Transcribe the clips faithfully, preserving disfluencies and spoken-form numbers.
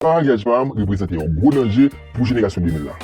Paryaj pa m reprezante yon gwo danje pou jenerasyon de mil la.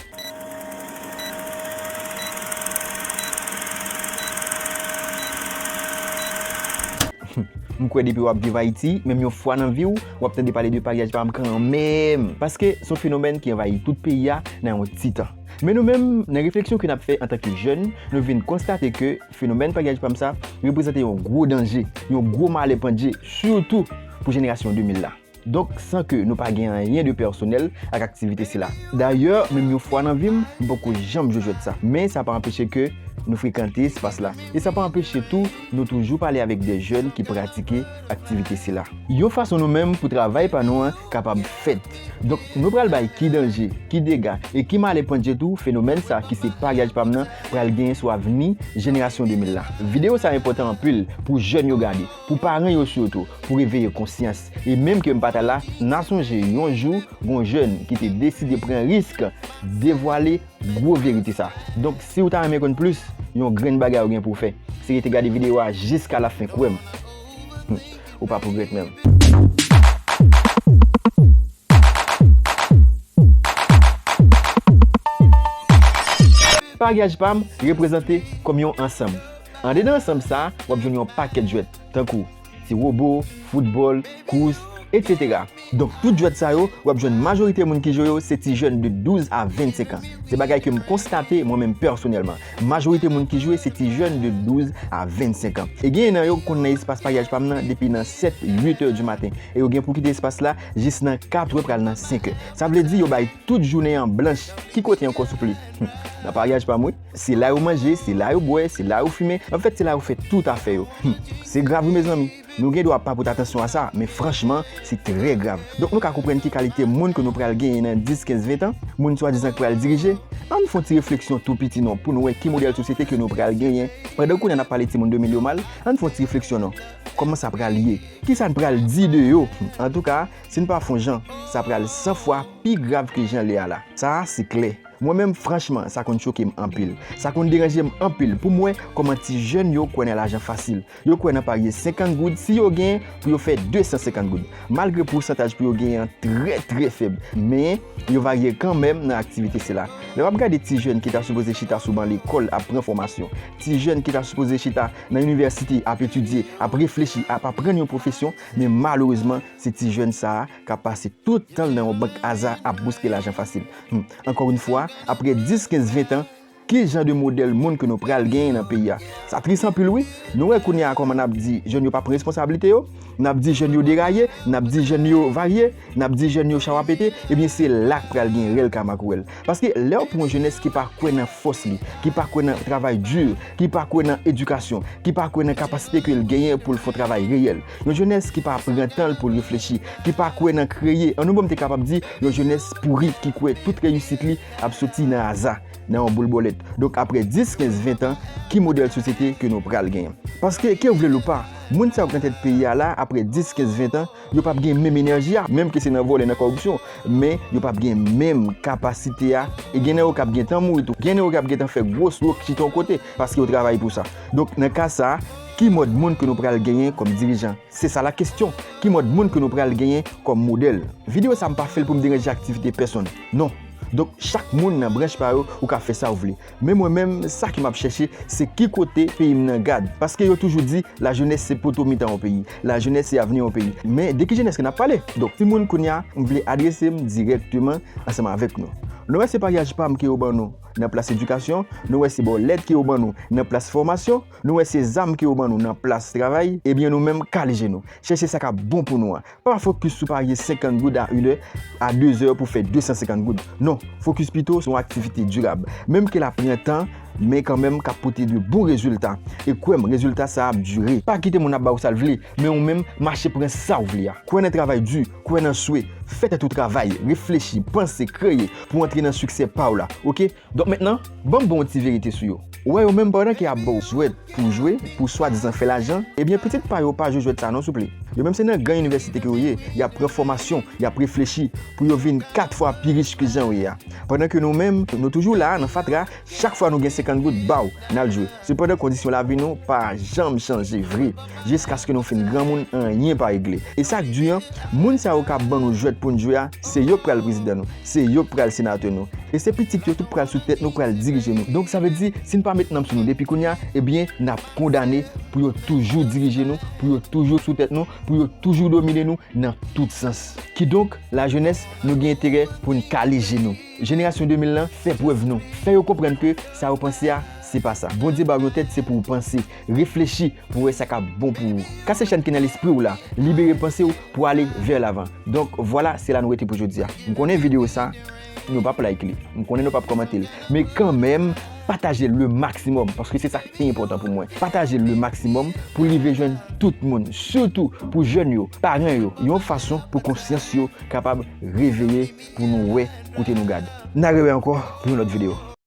M kwè depi w ap viv Ayiti, menm yon fwa nan vi w, w ap tande pale de paryaj pa m kanmenm. Paske se yon fenomèn ki anvayi tout peyi a nan yon ti tan. Men nou menm, nan refleksyon ke n ap fè antanke jèn, nou vin konstate ke fenomèn paryaj pa m sa reprezante yon gwo danje, yon gwo malè pandje, sitou pou jenerasyon de mil la. Donk, san ke nou pa gen anyen de pèsonèl ak aktivite sila. Dayè, menm yon fwa nan vi m, m poko janm jwe jwèt sa. Men sa pa anpeche ke nou frekante espas la. E sa pa anpeche tou, nou toujou pale avèk de jèn ki pratike aktivite sila. Yon fason nou menm pou travay pa nou an kapab fèt. Donk, nou pral bay ki danje, ki dega e ki malè pandje tou fenomèn sa ki se paryaj pa m nan pral genyen sou avni jenerasyon de mil la. Videyo sa enpòtan anpil pou jèn yo gade, pou paran yo sitou, pou reveye konsyans. E menm ke m pa ta la, n a sonje yon jou, gon jèn ki te deside pran risk, devwale gwo verite sa. Donk, si w ta renmen konn plis, yon grenn bagay ou gen pou w fè, se rete gade videyo a jiska lafen, kwè m. Hmm, ou p ap regrèt menm. Paryaj pa m reprezante kòm yon ansanm. Andedan ansanm sa a, w ap jwenn yon pakèt jwèt, tankou ti wobo, foutbòl, kous, etsetera. Donk, tout jwèt sa yo, w ap jwenn majorite moun ki jwe yo, se ti jèn de douz a vennsenk an. Se bagay ke m konstate mwen menm pèsonèlman. Majorite moun ki jwe, se ti jèn de douz a vennsenk an. E genyen nan yo konn nan espas paryaj pa m nan depi nan sèt, uit è di maten. E yo gen pou kite espas la jis nan kat è pral nan senk è. Sa vle di yo bay tout jounen an blanch. Ki kote ankò souple? Hmm. Nan paryaj pa m, wi. Se la yo manje, se la yo bwè, se la yo fimen. Anfèt, se la yo fè tout afè yo. Hmm. Se grav wi, mezanmi. Nou gen dwa pa pote atansyon a sa, men franchman, se trè grav. Donk, nou ka konprann ki kalite moun ke nou pral genyen nan dis, kenz, ven tan, moun swadizan k pral dirije. Ann fè yon ti refleksyon tou piti non, pou nou wè ki modèl sosyete ke nou pral genyen. Pandan kounye a n ap pale timoun de mil yo mal, ann fè yon ti refleksyon non. Kòman sa pral ye? Kisa n pral di de yo? Antouka, si n pa fè yon jan, sa pral san fwa pi grav ke jan l ye a la. Sa a, se klè. Mwen menm, franchman, sa konn choke m anpil. Sa konn deranje m anpil pou m wè kòman ti jèn yo kwè nan lajan fasil. Yo kwè nan parye senkant goud si yo gen pou yo fè de san senkant goud. Malgre pousantaj pou yo genyen an trè, trè fèb, men yo varye kanmenm nan aktivite sila. Lè w ap gade ti jèn ki ta sipoze chita sou ban lekòl ap pran fòmasyon, ti jèn ki ta sipoze chita nan inivèsite ap etidye, ap reflechi, ap aprann yon pwofesyon, men malerezman, se ti jèn sa a k ap pase tout tan l nan yon bank aza ap bouske lajan fasil. Hmm. Ankò yon fwa, apre dis, kenz, ven tan, ki jan de modèl moun ke nou pral genyen nan peyi a? Sa tris anpil wi. Nou wè kounye a kòman n ap di jèn yo pa pran responsablite yo, n ap di jèn yo deraye, n ap di jèn yo varye, n ap di jèn yo chawapete, ebyen se la k pral gen rèl ka makourèl. Paske lè w pran yon jenès ki pa kwè nan fòs li, ki pa kwè nan travay di, ki pa kwè nan edikasyon, ki pa kwè nan kapasite ke l genyen pou l fè yon travay reyèl, yon jenès ki pa pran tan l pou l reflechi, ki pa kwè nan kreye, an nou bon m te kapab di, yon jenès pouri ki kwè tout reyisit li ap soti nan aza, nan yon boul bòlèt. Donk, apre dis, kenz, ven tan, ki modèl sosyete ke nou pral genyen? Paske, ke w vle l ou pa, moun sa yo k nan tèt peyi a la, apre dis, kenz, ven tan, yo p ap gen menm enèji a, menm ke se nan vòlè, nan kòripsyon, men yo p ap gen menm kapasite a, e gen nan yo k ap gentan mouri tou, gen nan yo k ap gentan fè gwo swok chita yon kote, paske yo travay pou sa. Donk, nan ka sa a, ki mòd moun ke nou pral genyen kòm dirijan? Se sa la kesyon. Ki mòd moun ke nou pral genyen kòm modèl? Videyo sa a m pa fè l pou m deranje aktivite pèsonn. Non. Donk, chak moun nan branch pa yo, ou ka fè sa w vle. Men mwen menm, sa ke m ap chèche, se ki kote peyi m nan gad. Paske yo toujou di, lajenès se poto mitan yon peyi. Lajenès se avni yon peyi. Men de ki jenès ke n ap pale? Donk, timoun kounye a, m vle adrese m dirèkteman ansanm avèk nou. Nou wè se paryaj pa m ke yo ban nou nan plas edikasyon, nou wè se bòlèt ke yo ban nou nan plas fòmasyon, nou wè se zam ke yo ban nou nan plas travay, ebyen nou menm kale je nou. Chèche sa k ap bon pou nou an. Pa fokis sou parye senkant goud a inè, a dezè pou fè de san senkant goud. Non, fokis pito sou yon aktivite dirab. Menm ke l ap pran tan, men kanmenm k ap pote de bon rezilta. E kwè m, rezilta sa a ap dire. Pa kite moun ap ba w sa l vle, men ou menm, mache pran sa w vle a. Kwè nan travay di, kwè nan swe, fè tèt ou travay, reflechi, panse, kreye pou w antre nan siksè pa w la, oke? Donk mentnan, ban m ba w yon ti verite sou yo. Ou wè yo menm pandan ke y ap ba w jwèt pou w jwe, pou swadizan fè lajan, ebyen pitit pa yo pa jwe jwèt sa non souple. Yo menm se nan gran inivèsite ke yo ye, y ap pran fòmasyon, y ap reflechi pou yo vin kat fwa pi rich ke jan yo ye a. Pandan ke nou menm, nou toujou la a nan fatra, chak fwa nou gen senkant goud, baw, n al jwe. Sepandan, kondisyon lavi nou pa janm chanje vre. Jiskaske nou fin granmoun, anyen pa regle. E sa k di an, moun sa yo k ap ban nou jwèt pou n jwe a, se yo k pral prezidan nou, se yo k pral senatè nou. E se pitit yo tou k pral sou tèt nou, pral dirije nou. Donk, sa vle di, si n pa met nanm sou nou depi kounye a, ebyen, n ap kondane pou yo toujou dirije nou, pou yo toujou sou tèt nou, pou yo toujou domine nou nan tout sans. Kidonk, lajenès, nou gen enterè pou n kale je nou. Jenerasyon de mil lan, fè prèv nou. Fè yo konprann ke sa yo panse a, se pa sa. Bondye ba w yon tèt, se pou w panse, reflechi pou w wè sa k ap bon pou ou. Kase chenn ki nan lespri w la, libere panse w pou ale vè lavan. Donk, vwala, se la nou rete pou jodi a. M konnen videyo sa, nou p ap like li. M konnen nou p ap kòmante l. Men kanmenm, pataje l le maksimòm, paske se sa ki pi enpòtan pou mwen. Pataje l le maksimòm pou l rive jwenn tout moun, sitou pou jèn yo, paran yo, yon fason pou konsyans yo kapab reveye, pou nou wè kote nou gad. N a rewè ankò pou yon lòt videyo.